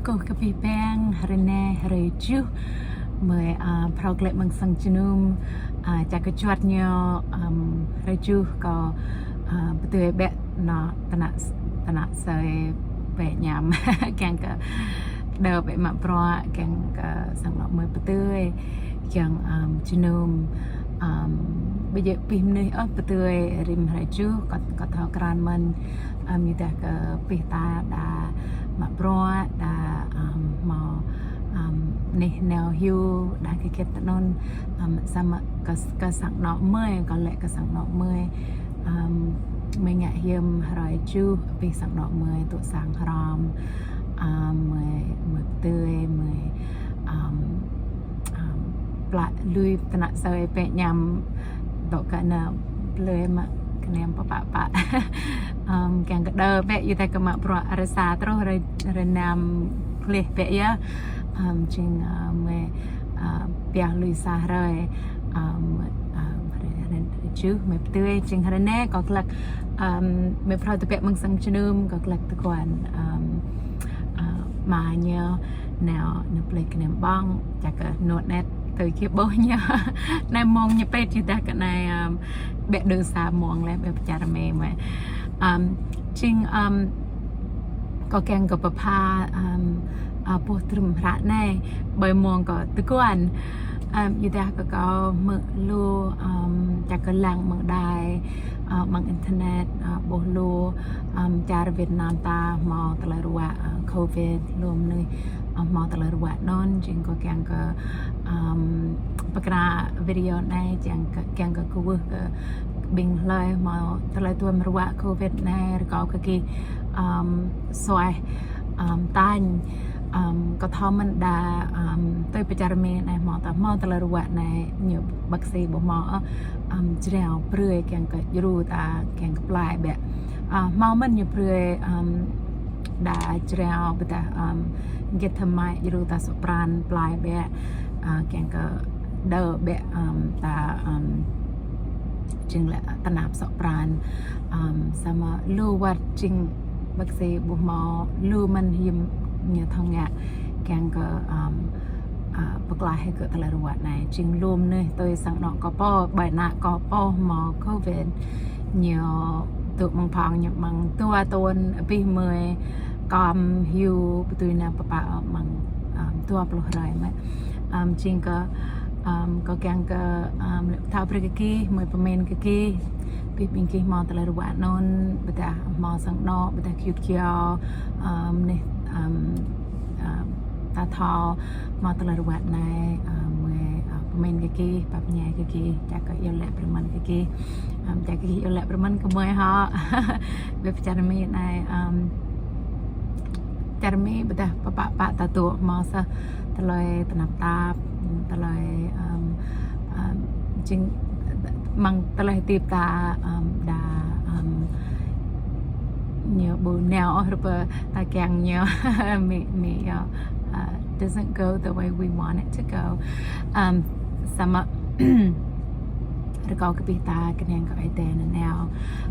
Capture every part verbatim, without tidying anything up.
Kâo kơ pih peng, hrơi anai hrơi juh, mơi, a, phrâo glaĭ mơ̆ng sang jơnum, a, čă kơ čuăt ñu, ăm, hrơi juh kâo, a, pơdơi bĕ nao tơnă, tơnă asơi bĕ ñăm, kiăng kơ đơ bĕ mă bruă, kiăng kơ sang anŏ mơi pơdơi, kiăng, ăm, jơnum, ăm, ƀơi jĕ pih mơnuih ôh pơdơi rĭm hrơi juh, kâo, kâo thâo krăn mơ̆n, ăm, yua dah kơ pih ta đa mă bruă, đa, ăm, hmâo, ăm, anih nao hyu, đa kơ kĕt tơnŭn, ăm, samơ̆ kơ, kơ sang anŏ mơi, kâo laĭ kơ sang anŏ mơi, ăm, mơi ngă hiam hrơi juh, pih sang anŏ mơi tŭ sang hrŏm, ăm, mơi, mơi pơdơi, mơi, ăm, ăm, plă lui tơnă asơi bĕ ñăm, dŏ kơ ană plơi mă kơnem pơpă pă. Ăm, kiăng kơ đơ bĕ, yua dah kơ mă bruă hrơi sa truh hrơi, hrơi năm gleh bĕ yơh. Ăm, jing, a, mơi, a, pioh lui sa hrơi, ăm, ăm, hrơi, hrơi, hrơi juh mơi pơdơi, jing hrơi anai kâo glăk, ăm, mơi phrâo tơbiă mơ̆ng sang jơnum, kâo glăk tơguan, ăm, a, ama ñu nao, nao plơi kơnem ƀơ̆ng, čă kơ nô net tui kơ ƀôh ñu. Anai mông ñu pĕt yua dah kơ anai, ăm, ƀĕ đơ sa mông leh, ƀĕ pơčar mơi mơi. Ăm, jing, ăm, kâo kiăng kơ pơpha, ăm, a, boh trŭm hră anai, ƀơi mông kâo tơguan. Ăm, yua dah kơ kâo hmư̆ lu, ăm, čă kơ lăng mơ̆ng đài, a, mơ̆ng internet, a, ƀuh lu, ăm, čar Việt Nam ta hmâo tơlơi ruă, a, covid, lu mơnuih, a, hmâo tơlơi ruă anŭn, jing kâo kiăng kơ, ăm, pơkra video anai, kiăng kơ, kiăng kơ kwưh kơ ƀing hlơi hmâo tơlơi duăm ruă covid anai, rơkâo kơ gih, ăm, suaih, ăm, tañ, ăm, kâo thâo mơ̆n đa, ăm, tui pơčar mơi anai hmâo ta hmâo tơlơi ruă anai ñu bác sĩ ƀu hmâo, ăm, jrao brơi kiăng kơ djru ta kiăng kơ plai bĕ. A, hmâo mơ̆n ñu brơi, ăm, đa jrao ƀôdah, ăm, gĕt tơmai djru ta sŏk pran plai bĕ, a, kiăng kơ đơ bĕ, ăm, ta, ăm, jing lĕ tơnap sŏk pran, ăm, samơ̆ lu wơ̆t jing bác sĩ ƀu hmâo lu mơ̆n hiư̆m ñu thâo ngă kiăng kơ, ăm, a, pơklaih kơ tơlơi ruă anai. Jing lu mơnuih tui sang anŏ kâo pô, ƀơi ană kâo pô hmâo covid. Ñu tŭ mơ̆ng phŏng ñu mơ̆ng dua thun, abih mơi kơm hyu pơtui nao pơpă mơ̆ng, ăm, dua pluh hrơi mơ̆n. Ăm, jing kơ, ăm, kâo kiăng kơ, ăm, lĕ thâo brơi kơ gih, mơi pơmĭn kơ gih, abih ƀing gih hmâo tơlơi ruă anŭn, ƀôdah hmâo sang anŏ, ƀôdah gơyut gơyâo, ăm, anih, ăm, ăm, ta thâo hmâo tơlơi ruă anai, ăm, mơi, ăm, pơmĭn kơ gih, pap ñai kơ gih, čă kơ iâu laĭ pơrơmăn kơ gih, ăm, čă kơ gih iâu laĭ pơrơmăn kơ mơi hŏ. Ƀĕ pơčar mơi anai, ăm, čar mơi ƀôdah pơpă pă ta tŭ hmâo sa tơlơi tơnap tap, tơlơi, ăm, ăm, jing mơ̆ng tơlơi hơdip ta, ăm, đa, ăm, ñu ƀu nao ôh rơpa ta kiăng ñu mơi, mơi, a, a, doesn't go the way we want it to go. Ăm, samơ̆ rơkâo kơ pih ta kơnang kơ Ơi Adai nanao.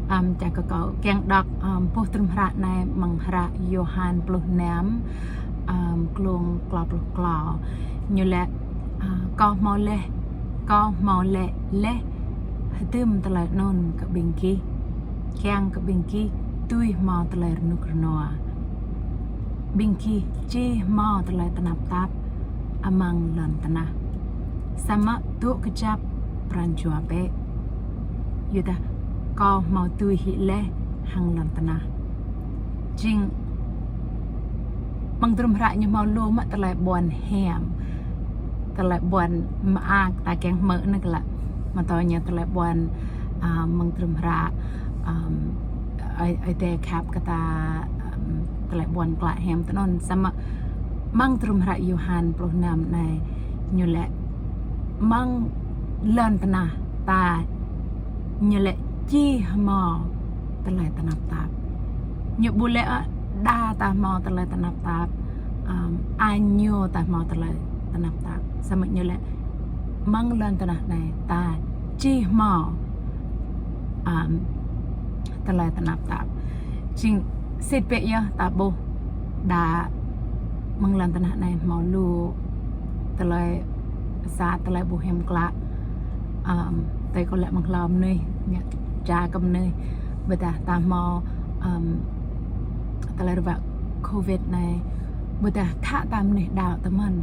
Ăm, čă kơ kâo kiăng đŏk, ăm, boh trŭm hră anai mơ̆ng hră Yôhan pluh năm, ăm, klông klâo pluh klâo. Ñu laĭ, a, kâo hmâo laih, kâo hmâo laĭ laih hơdôm tơlơi anŭn kơ ƀing gih, kiăng kơ ƀing gih dưi hmâo tơlơi rơnŭk rơnua. Ƀing gih či hmâo tơlơi tơnap tap amăng lŏn tơnah. Samơ̆ dŏ kơjăp, pran jua bĕ. Yua dah kâo hmâo dưi hĭ laih hăng lŏn tơnah. Jing mơ̆ng trŭm hră ñu hmâo lu mă tơlơi ƀuăn hiam, tơlơi ƀuăn mơak ta kiăng hmư̆ anŭn kơ lă. Mă tơ ñu tơlơi ƀuăn, a, mơ̆ng trŭm hră, ăm, Ơi, Ơi Adai khăp kơ ta, ăm, tơlơi ƀuăn klă hiam tơnŭn. Samơ̆ mơ̆ng trŭm hră Yôhan pluh năm anai, ñu laĭ mơ̆ng lŏn tơnah ta, ñu laĭ či hmâo tơlơi tơnap tap. Ñu ƀu laĭ, a, đa ta hmâo tơlơi tơnap tap, ăm, añ ñu ta hmâo tơlơi tơnap tap. Samơ̆ ñu laĭ mơ̆ng lŏn tơnah anai ta či hmâo, ăm, tơlơi tơnap tap. Jing sĭt biă yơh ta ƀuh đa Mơ̆ng lŏn tơnah anai hmâo lu tơlơi sat, tơlơi ƀu hiam klă. Ăm, tơlơi kơ lĕ mơ̆ng hlâo mơnuih, ñu ča kơ mơnuih. Ƀôdah ta hmâo, ăm, tơlơi ruă Covid anai. Ƀôdah khă ta mơnuih đaŏ tơmơ̆n.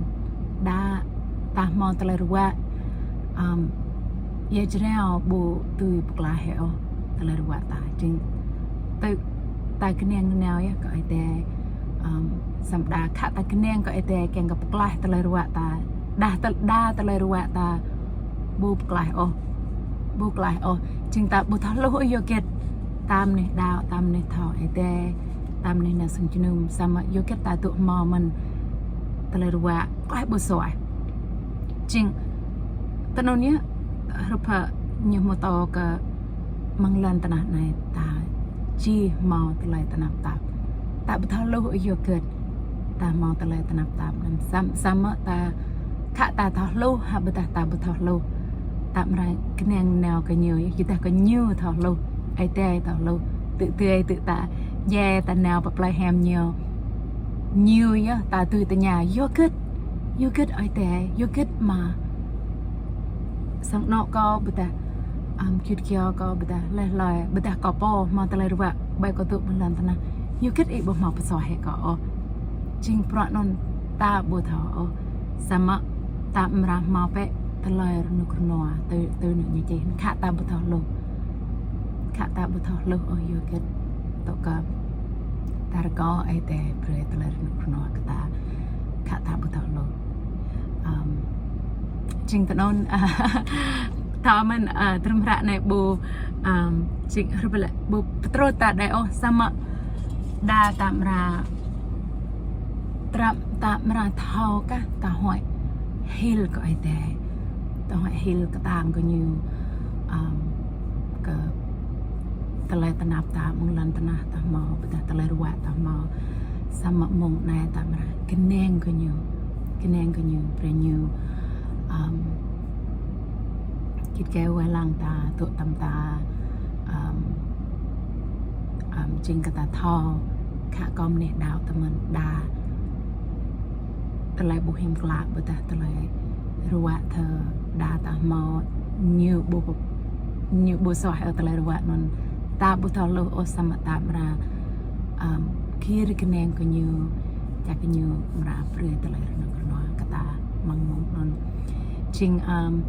Đa ta hmâo tơlơi ruă, ăm, ia jrao ƀu tui pơklaih ôh tơlơi ruă ta. Jing tơ ta kơnang nao yơh kơ Ơi Adai. Ăm, samơ̆ đa khă ta kơnang kơ Ơi Adai kiăng kơ pơklaih tơlơi ruă ta. Đa tơ-, đa tơlơi ruă ta ƀu pơklaih ôh. Ƀu pơklaih ôh. Jing ta ƀu thâo hluh ôh yua hơget. Ta mơnuih đaŏ, ta mơnuih thâo Ơi Adai, ta mơnuih nao sang jơnum, samơ̆ yua hơget ta dŏ hmâo mơ̆n tơlơi ruă, klaih ƀu suaih. Jing tơnŭn yơh, hrup hă ñu hmâo pơtô kơ mơ̆ng lŏn tơnah anai ta či hmâo tơlơi tơnap tap. Ta ƀu thâo hluh ôh yua hơget ta hmâo tơlơi tơnap tap. Anŭn sam-, samơ̆ ta khă ta thâo hluh, hă ƀôdah ta ƀu thâo hluh. Ta amra kơnang nao kơ ñu, yua dah kơ ñu thâo hluh, Ơi Adai thâo hluh. Tơ tơdơi tơ ta djai ta nao pơ plơi hiam ñu. Ñu yơh ta tui tơña, yua hơget, yua hơget Ơi Adai, yua hơget mă sang anŏ kâo ƀôdah, ăm, git kiơ kâo ƀôdah laih hloi, ƀôdah kâo pô hmâo tơlơi ruă, ƀơi kâo dŏ mơ̆ng lŏn tơnah. Yua hơget ih ƀu hmâo pơsuaih hĭ kâo ôh. Jing bruă anŭn ta ƀu thâo ôh. Samơ̆ ta amra hmâo bĕ tơlơi rơnŭk rơnua, tơ, tơ anŭn ñu čih, khă ta ƀu thâo hluh. Khă ta ƀu thâo hluh ôh yua hơget. Tŏ kơ ta rơkâo Ơi Adai brơi tơlơi rơnŭk rơnua kơ ta. Khă ta ƀu thâo hluh. Ăm, jing tơnŭn, thâo mơ̆n, ă, tơrơm hră anai ƀu, ăm, jing hrup lĕ ƀu pơtrut ta đơi ôh, samơ̆ đa ta amra, ta, ta amra thâo kah ta huăi hil kơ Ơi Adai. Ta huăi hil kơtang kơ ñu, ăm, kơ tơlơi tơnap tap mơ̆ng lŏn tơnah ta hmâo, ƀôdah tơlơi ruă ta hmâo. Samơ̆ mơ̆ng anai ta amra kơnang kơ ñu, kơnang kơ ñu, brơi ñu, ăm, git gai wai lăng ta, dŏ tăm ta, ăm, ăm, jing kơ ta thâo, khă kơ mơnuih đaŏ tơmơ̆n đa tơlơi ƀu hiam klă ƀôdah tơlơi ruă tơ đa ta hmâo ñu ƀu, ñu ƀu suaih ôh tơlơi ruă anŭn. Ta ƀu thâo hluh ôh samơ̆ ta amra, ăm, gir kơnang kơ ñu, čang kơ ñu amra brơi tơlơi rơnŭk rơnua kơ ta mơ̆ng mông anŭn. Jing, ăm,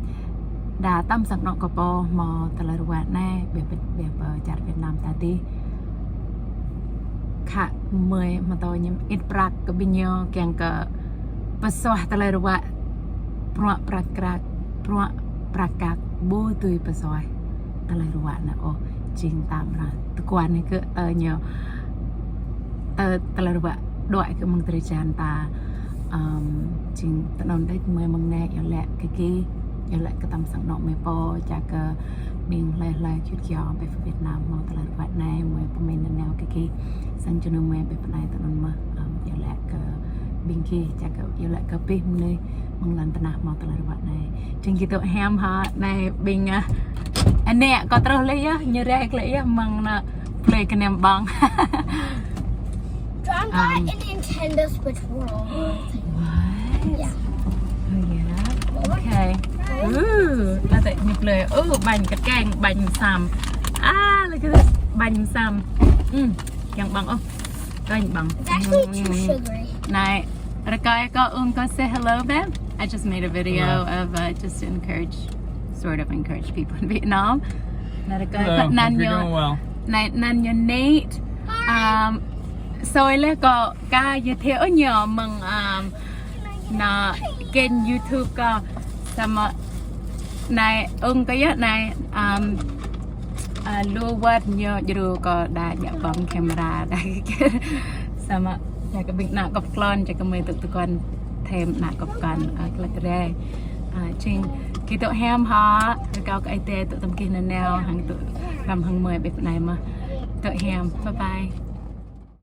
đa tăm sang anŏ kâo pô hmâo tơlơi ruă anai, ƀiă pơ, ƀiă pơ čar Việt Nam ta dih. Khă mơi hmâo tơlơi ñăm it prăk kơ ƀing ñu kiăng kơ pơsuaih tơlơi ruă, bruă prăk kăk, bruă prăk kăk ƀu dưi pơsuaih tơlơi ruă anŭn ôh. Jing ta amra tơguan hĭ kơ tơ ñu, tơ, tơlơi ruă đuaĭ kơ mơ̆ng drơi jan ta. Ăm, jing tơnŭn đĕč mơi mơ̆ng anai iâu laĭ kơ gih, iâu laĭ kơ tăm sang anŏ mơi pô, čang kơ ƀing hlơi hlơi git kiơ ƀơi Việt Nam hmâo tơlơi ruă anai, mơi pơmĭn nanao kơ gih. Sang jơnum mơi ƀơi pơ anai tơnŭn mơ̆n, ăm, iâu laĭ kơ ƀing gih, čang kơ iâu laĭ kơ abih mơnuih mơ̆ng lŏn tơnah hmâo tơlơi ruă anai. Jing gih dŏ hiam hă, anai ƀing, ă, anai kâo truh lĕ yơh, ñu rai lĕ yơh, mơ̆ng anŭn plơi kơnăm ƀơ̆ng. John got an Nintendo Switch World. What? Yeah. Oh, yeah. Okay. Ooh, ta tĕ ñu plơi. Ooh, ƀañ kơkeng, ƀañ mơsăm. Ah, look at this. Ƀañ mơsăm. Mm, kiăng ƀơ̆ng, ôh. Kiăng ƀơ̆ng. It's actually too sugary. Anai, rơkơi kâo, ung kâo say hello, babe. I just made a video of, uh, just to encourage, sort of encourage people in Vietnam. Anai rơkơi kâo, anăn ñu, anai anăn ñu Nate. Um, soi lĕ kâo, kâo giới thiệu ñu mơ̆ng, um, anŭn kênh YouTube kâo. Samơ̆ anai ung kâo yơh anai, um, ă, lu wơ̆t ñu djru kâo đa djă ƀơ̆ng camera đa kơ. Samơ̆ čang kơ ƀing ană kâo pơklŏn, čang kơ mơi dŏ tơguan thêm ană kâo pơklŏn, ă, kơ lăk rai. Ă, jing gih dŏ hiam hă, rơkâo kơ Ơi Adai dŏ tơm gih nanao, hăng dŏ hrŏm hăng mơi ƀơi pơ anai mơ̆n. Dŏ hiam, bye bye.